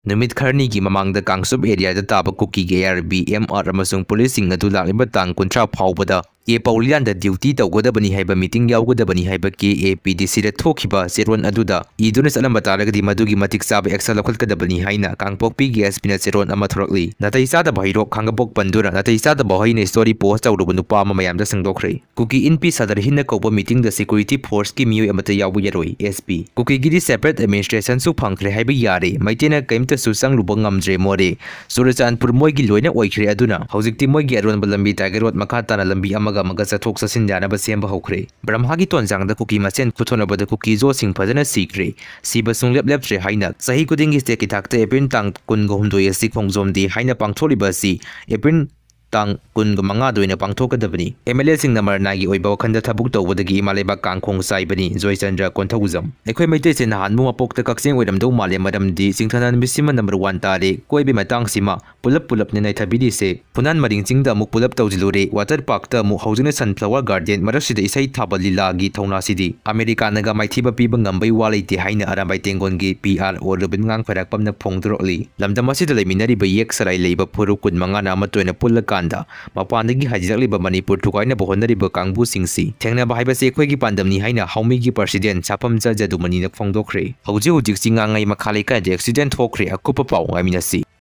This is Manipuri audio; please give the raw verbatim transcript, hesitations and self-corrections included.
ꯅꯨꯃꯤꯠ ꯈꯔꯅꯤꯒꯤ ꯃꯃꯥꯡꯗ ꯀꯥꯡꯆꯨꯞ ꯑꯦꯔꯤꯌꯥꯗ ꯇꯥꯕ ꯀꯨꯀꯤꯒꯤ A R B, M R ꯑꯃꯁꯨꯡ ꯄꯨꯂꯤꯁꯁꯤꯡ ꯑꯗꯨ ꯂꯥꯛꯂꯤꯕ ꯇꯥꯡ ꯀꯨꯟꯊ꯭ꯔꯥ ꯐꯥꯎꯕꯗ ꯑꯦ ꯄꯥꯎꯂꯤꯌꯥꯟꯗ ꯗ꯭ꯌꯨꯇꯤ ꯇꯧꯒꯗꯕꯅꯤ ꯍꯥꯏꯕ ꯃꯤꯇꯤꯡ ꯌꯥꯎꯒꯗꯕꯅꯤ ꯍꯥꯏꯕ ꯀꯦ ꯑꯦ ꯄꯤ ꯗꯤ ꯁꯤꯗ ꯊꯣꯛꯈꯤꯕ ꯆꯦꯔꯣꯜ ꯑꯗꯨꯗ ꯏꯗꯨꯅ ꯆꯠꯂꯝꯕ ꯇꯥꯔꯒꯗꯤ ꯃꯗꯨꯒꯤ ꯃꯇꯤꯛ ꯆꯥꯕ ꯑꯦꯛꯁꯟ ꯂꯧꯈꯠꯀꯗꯕꯅꯤ ꯍꯥꯏꯅ ꯀꯥꯡꯄꯣꯛꯄꯤꯒꯤ ꯑꯦꯁ ꯄꯤꯅ ꯆꯦꯔꯣꯜ ꯑꯃ ꯊꯣꯔꯛꯂꯤ꯫ ꯅꯥꯇꯩ ꯆꯥꯗꯕ ꯍꯩꯔꯣꯛ ꯈꯥꯡꯉꯕꯣꯛ ꯄꯟꯗꯨꯅ ꯅꯥꯇꯩ ꯆꯥꯗꯕ ꯍꯩꯅ ꯁ꯭ꯇꯣꯔꯤ ꯄꯣꯁ ꯇꯧꯔꯨꯕ ꯅꯨꯄꯥ ꯑꯃ ꯃꯌꯥꯝꯗ ꯁꯦꯡꯗꯣꯛꯈ꯭ꯔꯦ꯫ ꯀꯨꯀꯤ ꯏꯟꯄꯤ ꯁꯗꯔ ꯍꯤꯟꯅ ꯀꯧꯕ ꯃꯤꯇꯤꯡꯗ ꯁꯦꯀ꯭ꯌꯨꯔꯤꯇꯤ ꯐꯣꯔꯁꯀꯤ ꯃꯤꯑꯣꯏ ꯑꯃꯠꯇ ꯌꯥꯎꯕ ꯌꯥꯔꯣꯏ, ꯑꯦꯁ ꯄꯤ꯫ ꯀꯨꯀꯤꯒꯤꯗꯤ ꯁꯦꯄꯔꯦꯠ ꯑꯦꯗꯃꯤꯅꯤꯁꯇ꯭ꯔꯦꯁꯟꯁꯨ ꯐꯪꯈ꯭ꯔꯦ ꯍꯥꯏꯕ ꯌꯥꯔꯦ꯫ ꯃꯩꯇꯩꯅ ꯀꯔꯤꯝꯇꯁꯨ ꯆꯪꯂꯨꯕ ꯉꯝꯗ꯭ꯔꯦ ꯃꯣꯔꯦ꯫ ꯆꯨꯔꯆꯥꯟꯄꯨꯔ ꯃꯣꯏꯒꯤ ꯂꯣꯏꯅ ꯑꯣꯏꯈ꯭ꯔꯦ꯫ ꯑꯗꯨꯅ ꯍꯧꯖꯤꯛꯇꯤ ꯃꯣꯏꯒꯤ ꯑꯔꯣꯟꯕ ꯂꯝꯕꯤ ꯇꯥꯏꯒꯔ ꯔꯣꯗ ꯃꯈꯥ ꯇꯥꯅ ꯂꯝꯕꯤ ꯑꯃꯒ ꯑꯃꯒ ꯆꯠꯊꯣꯛ ꯆꯠꯁꯤꯟ ꯌꯥꯅꯕ ꯁꯦꯝꯕ ꯍꯧꯈ꯭ꯔꯦ꯫ ꯕ꯭ꯔꯍꯃꯒꯤ ꯇꯣꯟꯖꯥꯡꯗ ꯀꯨꯀꯤ ꯃꯁꯦꯟ ꯈꯨꯠꯊꯣꯅꯕꯗ ꯀꯨꯀꯤ ꯖꯣꯁꯤꯡ ꯐꯖꯅ ꯁꯤꯈ꯭ꯔꯦ꯫ ꯁꯤꯕ ꯁꯨꯡꯂꯦꯞ ꯂꯦꯞꯇ꯭ꯔꯦ ꯍꯥꯏꯅ ꯆꯍꯤ ꯈꯨꯗꯤꯡꯒꯤ ꯁ꯭ꯇꯦꯠꯀꯤ ꯊꯥꯛꯇ ꯑꯦꯄ꯭ꯔꯤꯜ ꯇꯥꯡ ꯀꯨꯟꯒ ꯍꯨꯝꯗꯣꯏ ꯑꯁꯤ ꯈꯣꯡꯖꯣꯝ ꯗꯦ ꯍꯥꯏꯅ ꯄꯥꯡꯊꯣꯛꯂꯤꯕ ꯑꯁꯤ ꯑꯦꯄ꯭ꯔꯤꯜ ꯇꯥꯡ ꯀꯨꯟꯒ ꯃꯉꯥꯗ ꯑꯣꯏꯅ ꯄꯥꯡꯊꯣꯛꯀꯗꯕꯅꯤ꯫ ꯑꯦꯝ ꯑꯦꯜ ꯑꯦꯁꯤꯡꯅ ꯃꯔꯅꯥꯏꯒꯤ ꯑꯣꯏꯕ ꯋꯥꯈꯜꯗ ꯊꯕꯛ ꯇꯧꯕꯗꯒꯤ ꯏꯃꯥ ꯂꯩꯕꯥꯛ ꯀꯥꯡꯈꯣꯡ ꯆꯥꯏꯕꯅꯤ꯫ ꯖꯣꯏꯆꯟꯗ꯭ꯔ ꯀꯣꯟꯊꯧꯖꯝ꯫ ꯑꯩꯈꯣꯏ ꯃꯩꯇꯩꯁꯦ ꯅꯍꯥꯟꯃꯨꯛ ꯃꯄꯣꯛꯇ ꯀꯛꯆꯦꯡ ꯑꯣꯏꯔꯝꯗꯧ ꯃꯥꯜꯂꯦ, ꯃꯔꯝꯗꯤ ꯆꯤꯡꯊꯅ ꯅꯨꯃꯤꯠꯁꯤꯃ ꯅꯝꯕꯔ ꯋꯥꯟ ꯇꯥꯔꯦ꯫ ꯀꯣꯏꯕꯒꯤ ꯃꯇꯥꯡꯁꯤꯃ ꯄꯨꯂꯞ ꯄꯨꯂꯞꯅ ꯅꯩꯊꯕꯤꯔꯤꯁꯦ꯫ ꯐꯨꯅꯥꯟ ꯃꯔꯤꯡ ꯆꯤꯡꯗ ꯑꯃꯨꯛ ꯄꯨꯂꯞ ꯇꯧꯁꯤꯜꯂꯨꯔꯦ꯫ ꯋꯥꯇꯔ ꯄꯥꯔꯛꯇ ꯑꯃꯨꯛ, ꯍꯧꯖꯤꯛꯅ ꯁꯟꯐ꯭ꯂꯥꯋꯔ ꯒꯥꯔꯗꯦꯟ, ꯃꯔꯛꯁꯤꯗ ꯏꯁꯩ ꯊꯥꯕ ꯂꯤꯂꯥꯒꯤ ꯊꯧꯅꯥꯁꯤꯗꯤ꯫ ꯑꯃꯦꯔꯤꯀꯥꯅꯒ ꯃꯥꯏꯊꯤꯕ ꯄꯤꯕ ꯉꯝꯕꯩ ꯋꯥ ꯂꯩꯇꯦ ꯍꯥꯏꯅ ꯑꯔꯥꯝꯕꯥꯏ ꯇꯦꯡꯒꯣꯟꯒꯤ ꯄꯤ ꯑꯥꯔ ꯑꯣ ꯔꯣꯕꯤꯟ ꯉꯥꯡꯐꯩꯔꯥꯛꯄꯝꯅ ꯐꯣꯡꯗꯣꯔꯛꯂꯤ꯫ ꯂꯝꯗꯝ ꯑꯁꯤꯗ ꯂꯩꯃꯤꯟꯅꯔꯤꯕ ꯌꯦꯛ ꯁꯂꯥꯏ ꯂꯩꯕ ꯐꯨꯔꯨꯞ ꯀꯨꯟꯃꯉꯥꯅ ꯑꯃꯠꯇ ꯑꯣꯏꯅ ꯄꯨꯜꯂꯀꯥꯟꯗ ꯃꯄꯥꯟꯗꯒꯤ ꯍꯥꯏꯖꯤꯜꯂꯛꯂꯤꯕ ꯃꯅꯤꯄꯨꯔ ꯊꯨꯒꯥꯏꯅꯕ ꯍꯣꯠꯅꯔꯤꯕ ꯀꯥꯡꯕꯨꯁꯤꯡꯁꯤ ꯊꯦꯡꯅꯕ ꯍꯥꯏꯕꯁꯤ ꯑꯩꯈꯣꯏꯒꯤ ꯄꯥꯟꯗꯝꯅꯤ ꯍꯥꯏꯅ ꯍꯥꯎꯃꯤꯒꯤ ꯄ꯭ꯔꯁꯤꯗꯦꯟ ꯁꯥꯐꯝꯆ ꯖꯗꯨꯃꯅꯤꯅ ꯐꯣꯡꯗꯣꯛꯈ꯭ꯔꯦ꯫ ꯍꯧꯖꯤꯛ ꯍꯧꯖꯤꯛ ꯆꯤꯡꯉꯥꯡꯉꯩ ꯃꯈꯥ ꯂꯩꯀꯥꯏꯗ ꯑꯦꯛꯁꯤꯗꯦꯟ ꯊꯣꯛꯈ꯭ꯔꯦ꯫ ꯑꯀꯨꯞꯄ ꯄꯥꯎ ꯉꯥꯏꯃꯤꯟꯅꯁꯤ꯫